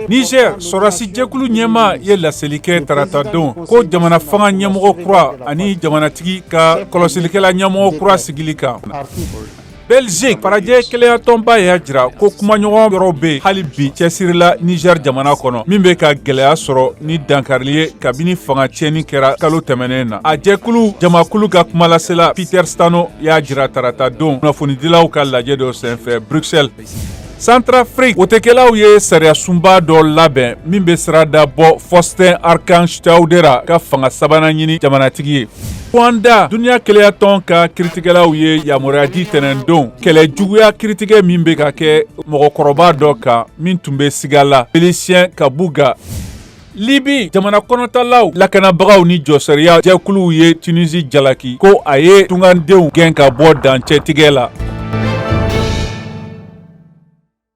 Niger, sɔrɔdasi jɛkulu ɲɛmaa ye laseli kɛ taratadon ko jamana fanga ɲɛmɔgɔ kura ani jamanatigi ka kɔlɔsilikɛla ɲɛmɔgɔ kura sigili kan. Belgique, farajɛ kelenyatɔnba y'a jira ko kumaɲɔgɔn yɔrɔ bɛ hali bi cɛsiri la Niger jamana kɔnɔ, min bɛ ka gɛlɛya sɔrɔ ni dankarili ye kabini fanga tiɲɛni kɛra kalo tɛmɛnen na. A jɛkulu jamakulu ka kumalasela Peter Stano y'a jira tarata don kunnafonidilaw ka lajɛ dɔ senfɛ Bruxelles. Centrafrique, wotekɛlaw ye sariyasunba dɔ labɛn min bɛ sira da bɔ Faustin Archange Touadera ka fanga sabanan ɲini jamanatigi ye. Rwanda, duniya kelenyatɔn ka kiritigɛlaw ye yamaruya di tɛnɛndon kɛlɛ juguya kiritigɛ min bɛ ka kɛ mɔgɔkɔrɔba dɔ kan min tun bɛ siga la, Félicien Kabuga. Libi, jamana kɔnɔtalaw lakanabagaw ni jɔsariya jɛkuluw ye Tunisie jalaki ko a ye tungandenw gɛn ka bɔ dancɛtigɛ la.